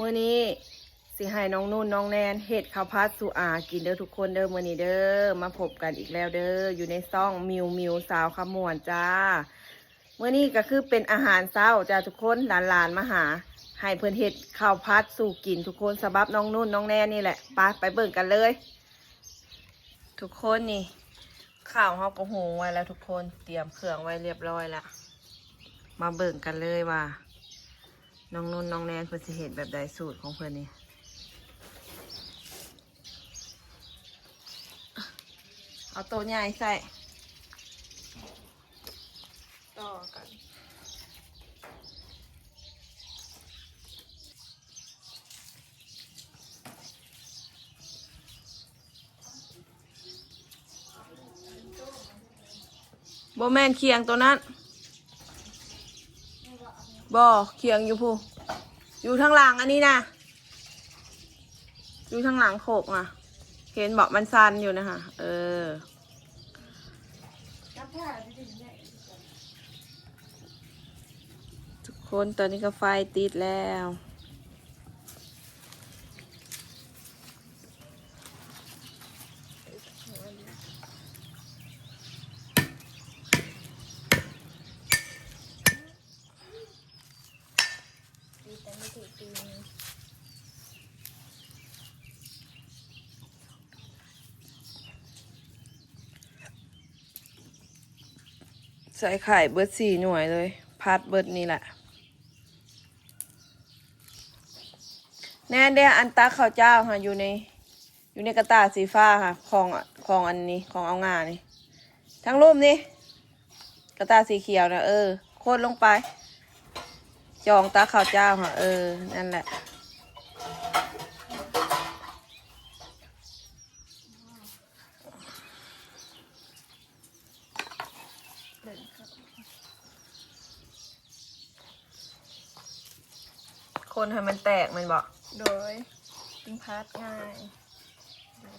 ມື້ນີ້ຊິໃຫ້ນ້ອງນຸ່ນນ້ອງແນນເຮັດເຂົ້າຜັດສູ່ອາກິນເດີທຸກຄົນເດີ ມື້ນີ້ເດີ. ມາພົບກັນອີກແລ້ວເດີ ຢູ່ໃນຊ່ອງມິວມິວສາວຄຳມ່ວນຈ້າ. ມື້ນີ້ກໍຄືເປັນອາຫານເຊົ້າຈ້າທຸກຄົນ ຫຼານໆມາຫາ ໃຫ້ເພິ່ນເຮັດເຂົ້າຜັດສູ່ກິນທຸກຄົນ ສະບັບນ້ອງນຸ່ນນ້ອງແນນນີ້ແຫຼະ. ໄປ ໄປເບິ່ງກັນເລີຍທຸກຄົນ. ນີ້ ເຂົ້າເຮົາກໍຫຸງໄວ້ແລ້ວທຸກຄົນ ຕຽມເຄື່ອງໄວ້ລຽບຮ້ອຍລະ. ມາເບິ່ງກັນເລີຍວ່າ ນ້ອງນຸ່ນນ້ອງແນນເພິ່ນຊິເຮັດແບບໃດ ສູດຂອງເພິ່ນນີ້. ເອົາໂຕໃຫຍ່ໃສ່ ຕໍ່ກັນ. ບໍ່ແມ່ນ ຄຽງໂຕນັ້ນ ບໍ່ ຄຽງຢູ່ພຸ້ນ ຢູ່ທາງຫຼັງ ອັນນີ້ນະ ຢູ່ທາງຫຼັງໂຄກນະ ເຫັນບໍ່ ມັນສັ່ນຢູ່ນະຫະ ເອີ. ທຸກຄົນ ຕອນນີ້ກໍໄຟຕິດແລ້ວ. ໃສ່ໄຂ່ເບິດສີ່ໜ່ວຍເລີຍ ຜັດເບິດນີ້ແຫຼະ. ແນນເດ້ ອັນຕັກເຂົ້າເຈົ້າຫະ ຢູ່ໃນ ຢູ່ໃນກະຕ່າສີຟ້າຫະ ຂອງ ຂອງອັນນີ້ ຂອງເອົາງານີ້ ທັງລຸ່ມນີ້ ກະຕ່າສີຂຽວນະ ເອີ ໂຄດລົງໄປ ຈອງຕັກເຂົ້າເຈົ້າຫະ ເອີ ນັ້ນແຫຼະ. ຄົນໃຫ້ມັນແຕກແມ່ນບໍ່? ໂດຍ ມັນພັດງ່າຍ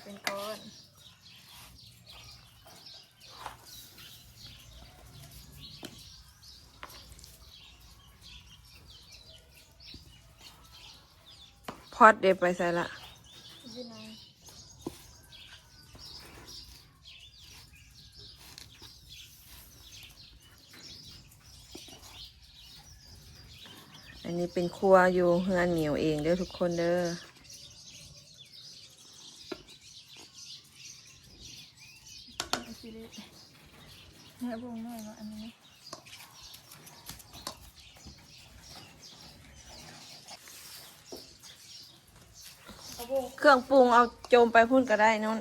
ເປັນກ້ອນ. ພອດເດ ໄປໃສລະ? ຢູ່ໃນ ອັນນີ້ເປັນຄົວຢູ່ເຮືອນມິວເອງເດີທຸກຄົນເດີ. ເອົາຊິເລະ ແມ່ເບິ່ງໜ້ອຍວ່າອັນນີ້ ເຄື່ອງປຸງເອົາໂຈມໄປພຸ້ນກໍໄດ້ໂນ້ນ.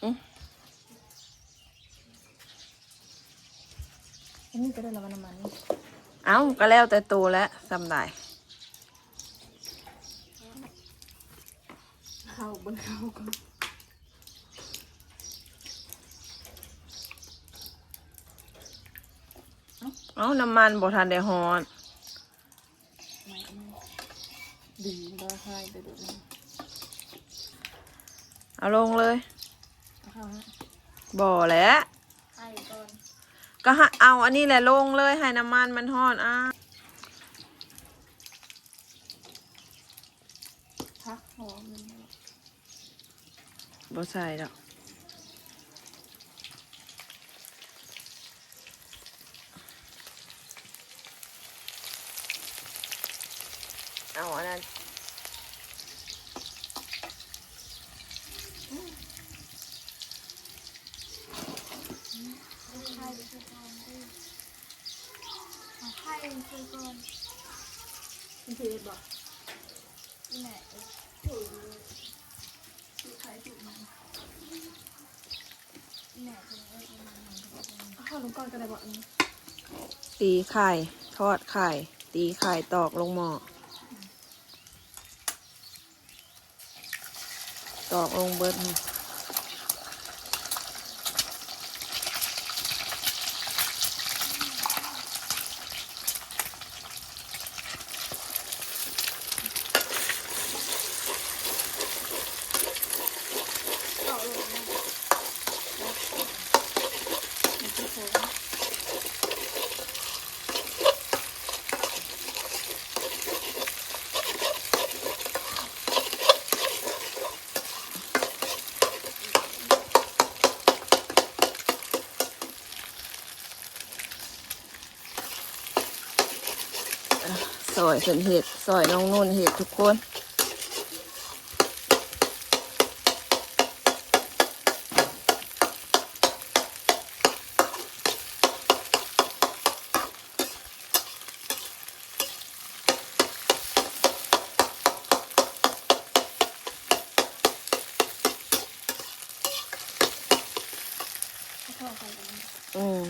ອືມ ອັນນີ້ກໍໄດ້ລະວ່ານ້ຳມັນນີ້ ເອົ້າ ກໍແລ້ວແຕ່ໂຕແຫຼະ ສ່ຳໃດ ເຂົ້າເບິ່ງເຂົ້າກ່ອນ. ເອົ້າ ນ້ຳມັນບໍ່ທັນໄດ້ຮ້ອນ ດີບໍ່ ຫາຍໄປໂດນ ເອົາລົງເລີຍ ເອົາເຂົ້າໃຫ້ ບໍ່ແຫຼະ ໃສ່ກ່ອນ ກໍເອົາອັນນີ້ແຫຼະລົງເລີຍ ໃຫ້ນ້ຳມັນມັນຮ້ອນ ອາ. ຜັກຫອມ ບໍ່ໃສ່ດອກ ເອົາອັນນັ້ນ ເອົາໄຂ່ໃສ່ກ່ອນເດີ ເອົາໄຂ່ໃສ່ກ່ອນ ມັນຊິເຮັດບໍ່? ອີ່ແມ່ເອີຍ ສູດໃຜສູດມັນ ອີ່ແມ່ເພິ່ນເອີ້ນປະມານນັ້ນ ເອົາເຂົ້າລົງກ່ອນກໍໄດ້ບໍ່? ອັນນີ້ ຕີໄຂ່ ທອດໄຂ່ ຕີໄຂ່ ຕອກລົງໝໍ້. ຕອກລົງເບິດ ເ ຊ່ອຍເພິ່ນເຮັດ ຊ່ອຍນ້ອງນຸ່ນເຮັດທຸກຄົນ. ອືມ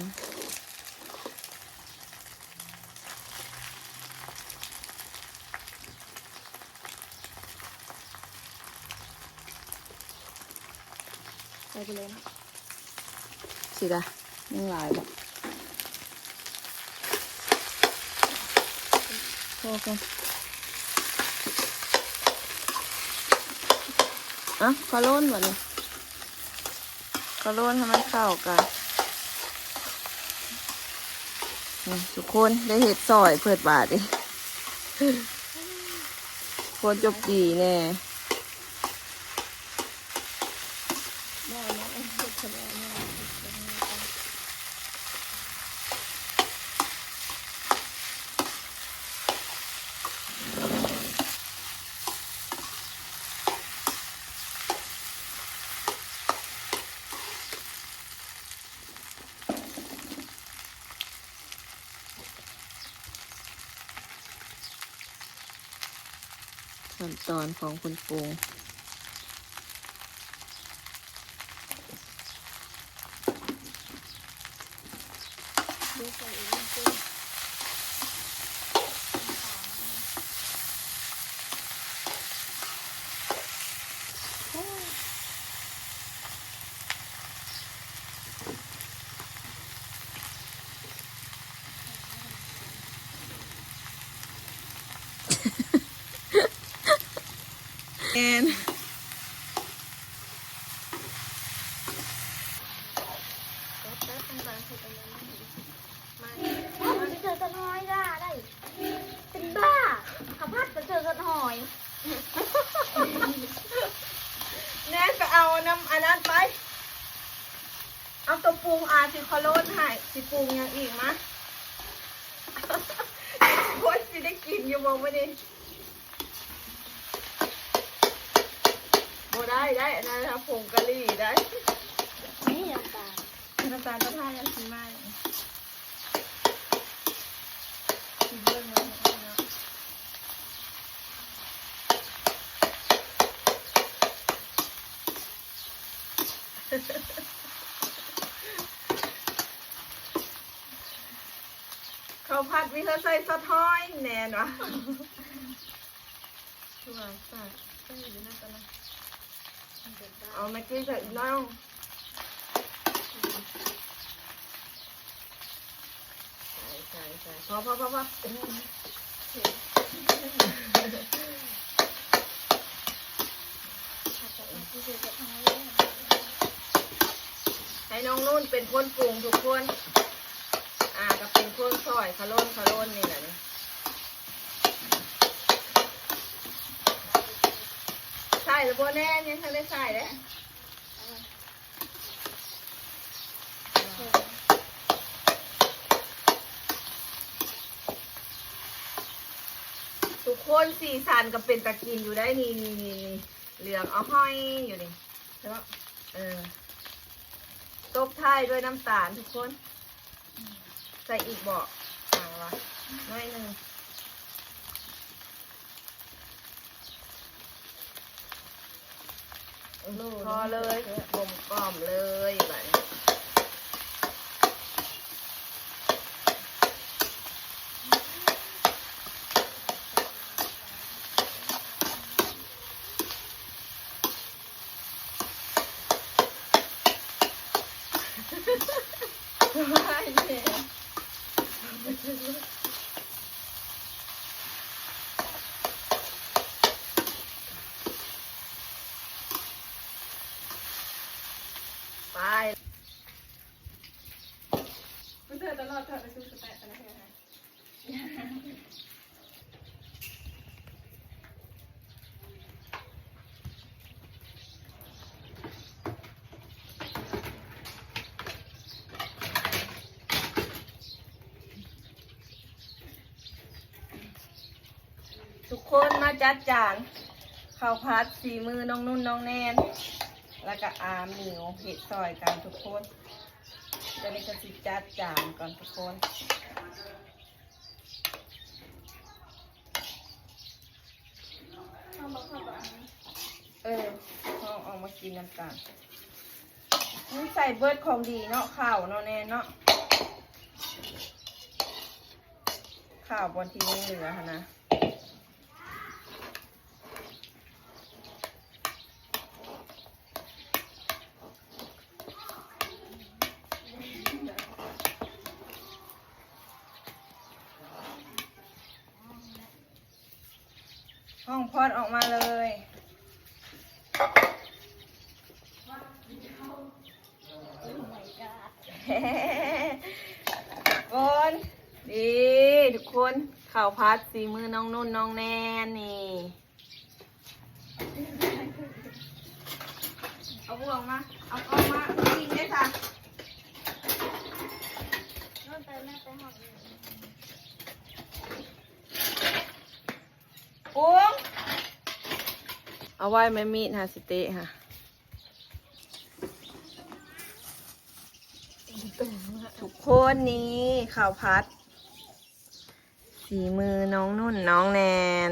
ໃສ່ໄປເລີຍເນາະ. ຊິລະ ຍັງຫຼາຍບໍ່? ພໍກ່ອນ. ເອົ້າ ຂະໂລນບາດນີ້ ຂະໂລນໃຫ້ມັນເຂົ້າກັນ. ນີ້ທຸກຄົນ ໄດ້ເຮັດຊ່ອຍເພິ່ນບາດນີ້ ຄົນຈົບດີແດ່. ຂັ້ນຕອນຂອງຄົນປຸງ. ແມ່ນ ໂອ້ຍ ໄປເຈີສັດຫອຍລະໄດ້ ເປັນບ້າ ເຂົ້າຜັດໄປເຈີສັດຫອຍ. ແນນ ໄປເອົານ້ຳອັນນັ້ນໄປ ເອົາໂຕປຸງ ອາ ຊິຂໍໂລດໃຫ້ ຊິປຸງຫຍັງອີກມາ. ໂອ້ຍ ຊິໄດ້ກິນຢູ່ບໍ່ມື້ນີ້? ບໍ່ໄດ້ ໄດ້ ອັນນັ້ນນະ ຜົງກະຫຼີ່ໄດ້. ນີ້ນ້ຳຕານ ນ້ຳຕານກໍຖ້າຢ່າງຊິໃໝ່ ຊິເບິ່ງເນາະ. ເຂົ້າຜັດມີແຕ່ໃສ່ຊອດຫອຍ ແມ່ນຫວາ? ຄືວ່າໃສ່ ໃສ່ຢູ່ໃນຕະຫຼາດ ເອົາແມັກກີ້ໃສ່ອີກໜ້ອຍ. ໃສ່ ໃສ່ ໃສ່ ພໍ ພໍ ພໍ ພໍ. ໃຫ້ນ້ອງນຸ່ນເປັນຄົນປຸງທຸກຄົນ ອາ ກໍເປັນຄົນຊ່ອຍຂະໂລນຂະໂລນນີ້ແຫຼະນີ້. ໃສ່ແລ້ວບໍ່ແນ່ ຍັງທັນໄດ້ໃສ່ເດ້. ທຸກຄົນ ສີສັນກໍເປັນຕາກິນຢູ່ໄດ໋ ນີ້ ນີ້ ນີ້ ນີ້ ເຫຼືອງອະຫອຍຢູ່ນີ້ ເນາະ. ເອີ ຕົບທ້າຍດ້ວຍນ້ຳຕານທຸກຄົນ. ໃສ່ອີກບໍ່? ຫາງວ່າໜ້ອຍໜຶ່ງ. ພໍເລີຍ ກົມກ່ອມເລີຍບາດນີ້. ໄປ ມັນເທີຕະຫຼອດ ເທີໄປສູ່ສະແຕະຕະຫຼອດ. ເ ທຸກຄົນມາຈັດຈານເຂົ້າຜັດສີມືນ້ອງນຸ່ນນ້ອງແນນ ແລ້ວກະອາມິວເຮັດຊ່ອຍກັນທຸກຄົນ. ຕອນນີ້ກະຊິຈັດຈານກ່ອນທຸກຄົນ. ເອີ ເຮົາອອກມາກິນນຳກັນ. ມັນໃສ່ເບິດຂອງດີເນາະ ເຂົ້າເນາະແນນເນາະ ເຂົ້າບ່ອນທີ່ຍັງເຫຼືອຫັ້ນນະ. ຫ້ອງພອດອອກມາເລີຍ. ທຸກຄົນ ນີ້ທຸກຄົນ ເຂົ້າຜັດສີມືນ້ອງນຸ່ນນ້ອງແນນນີ້. ເອົາບ່ວງມາ ເອົາກ້ອງມາ ກິນໄດ້ຊະ. ເອົາໄວ້ແມ່ມີດຫາຊິເຕະຫາ. ທຸກຄົນ ນີ້ເຂົ້າຜັດສີມືນ້ອງນຸ່ນນ້ອງແນນ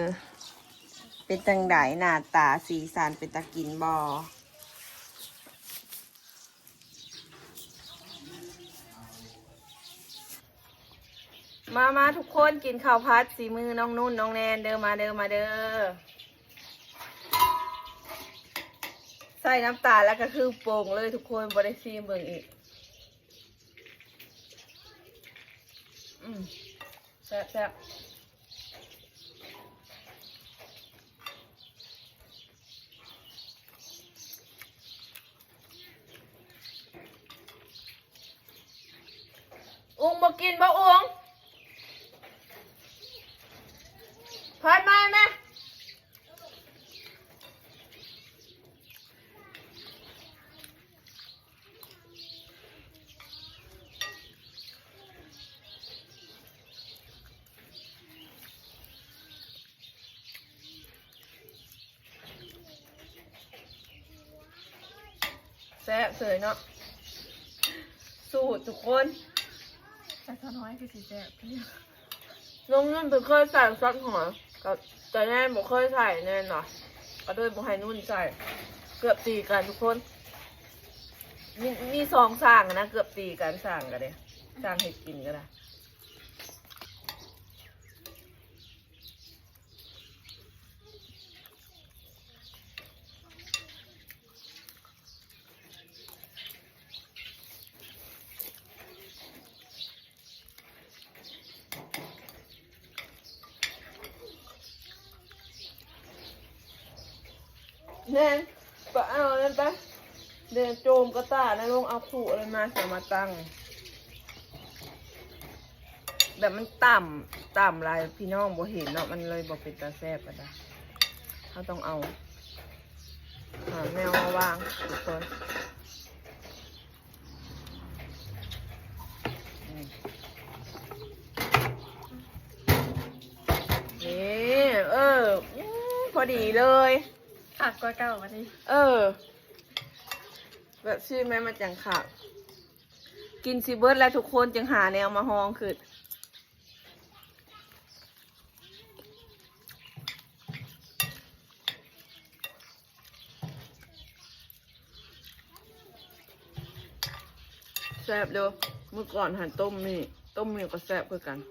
ເປັນຈັ່ງໃດ ໜ້າຕາສີສັນເປັນຕາກິນບໍ່? ມາ ມາທຸກຄົນ ກິນເຂົ້າຜັດສີມືນ້ອງນຸ່ນນ້ອງແນນເດີ ມາເດີ ມາເດີ. ໃສ່ນ້ຳຕານແລ້ວກະຄືປົງເລີຍທຸກຄົນ ບໍ່ໄດ້ຊີມເບິ່ງອີກ. ອືມ ແຊບໆ. ອຸງບໍ່ກິນບໍ່ອຸງ? ພອດມາແມ່. ແຊບເສີຍເນາະ ສູດທຸກຄົນ. ແຕ່ສາວນ້ອຍຄືຊິແຊບ ນ້ອງນຸ່ນເພິ່ນເຄີຍໃສ່ຊັກຫອຍ ກະ ກະແນນບໍ່ເຄີຍໃສ່ແນນວ່າ ກະເລີຍບໍ່ໃຫ້ນຸ່ນໃສ່. ເກືອບຕີກັນທຸກຄົນ ມີ ມີສອງຊ່າງນະ ເກືອບຕີກັນ ຊ່າງກະເດ້ ຊ່າງເຮັດກິນກະໄດ້. ແນນ ໄປເອົານັ້ນໄປ ແນນ ໂຈມກະຕ່ານະ ລົງເອົາຄຸອັນນັ້ນມາ ສາມາດຕັ້ງ. ແບບມັນຕ່ຳ ຕ່ຳຫຼາຍ ພີ່ນ້ອງບໍ່ເຫັນເນາະ ມັນເລີຍບໍ່ເປັນຕາແຊບປານໃດ. ເຮົາຕ້ອງເອົາ ຫາແນວມາວາງທຸກຄົນ. ນີ້ ເອີ ອື ພໍດີເລີຍ ຄັກກວ່າເກົ່າບັດນີ້. ເອີ ແບບຊີມແມ່ນມັນຈັ່ງຄັກ. ກິນຊິເບິດແລ້ວທຸກຄົນ ຈຶ່ງຫາແນວມາຮອງຂຶ້ນ. ແຊບເດີ້ ມື້ກ່ອນຫັ້ນຕົ້ມໝີ່ ຕົ້ມໝີ່ກະແຊບຄືກັນ. ແ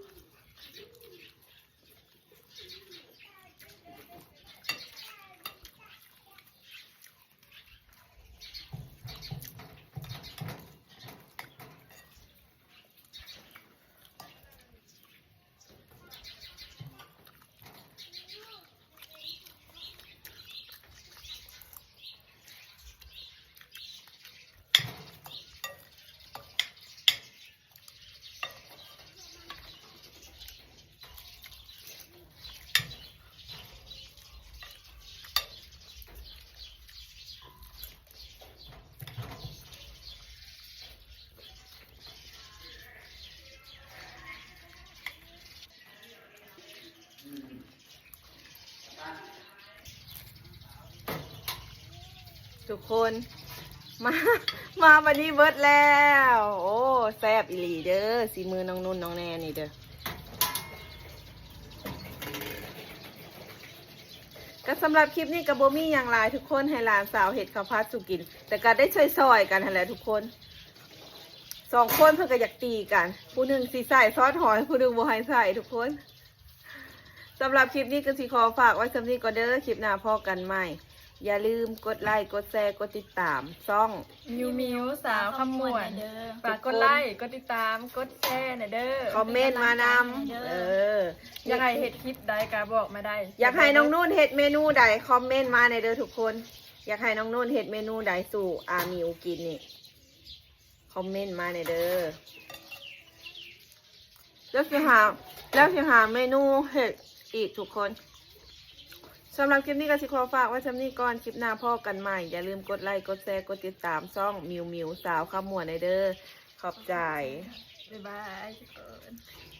ທຸກຄົນ ມາ ມາບັດນີ້ເບິດແລ້ວ. ໂອ້ ແຊບອີ່ຫຼີເດີ ສີມືນ້ອງນຸ່ນນ້ອງແນນີ້ເດີ. ກໍສຳລັບຄລິບນີ້ກໍບໍ່ມີຫຍັງຫຼາຍທຸກຄົນ ໃຫ້ຫຼານສາວເຮັດເຂົ້າຜັດສູ່ກິນ ແຕ່ກໍໄດ້ຊ່ອຍໆກັນຫັ້ນແຫຼະທຸກຄົນ. ສອງຄົນເພິ່ນກໍຢາກຕີກັນ ຜູ້ໜຶ່ງຊິໃສ່ຊອດຫອຍ ຜູ້ໜຶ່ງບໍ່ໃຫ້ໃສ່ທຸກຄົນ. ສຳລັບຄລິບນີ້ກໍຊິຂໍຝາກໄວ້ສ່ຳນີ້ກ່ອນເດີ ຄລິບໜ້າພໍ້ກັນໃໝ່. ຢ່າລືມກົດໄລກ໌ ກົດແຊ ກົດຕິດຕາມຊ່ອງ ມິວມິວສາວຄຳມ່ວນ. ຝາກກົດໄລກ໌ ກົດຕິດຕາມ ກົດແຊແດ່ເດີ. ຄອມເມັນມານຳ ເອີ ຢາກໃຫ້ເຮັດຄລິບໃດກໍບອກມາໄດ້. ຢາກໃຫ້ນ້ອງນຸ່ນເຮັດເມນູໃດ ຄອມເມັນມາແດ່ເດີທຸກຄົນ. ຢາກໃຫ້ນ້ອງນຸ່ນເຮັດເມນູໃດສູ່ອາມິວກິນນີ້ ຄອມເມັນມາແດ່ເດີ. ແລ້ວຊິຫາ ແລ້ວຊິຫາເມນູເຮັດອີກທຸກຄົນ. ສຳລັບຄລິບນີ້ກໍຊິຂໍຝາກໄວ້ສ່ຳນີ້ກ່ອນ ຄລິບໜ້າພໍ້ກັນໃໝ່. ຢ່າລືມກົດໄລກ໌ ກົດແຊ ກົດຕິດຕາມຊ່ອງ ມິວມິວສາວຄຳມ່ວນແດ່ເດີ. ຂອບໃຈ ບາຍບາຍທຸກຄົນ.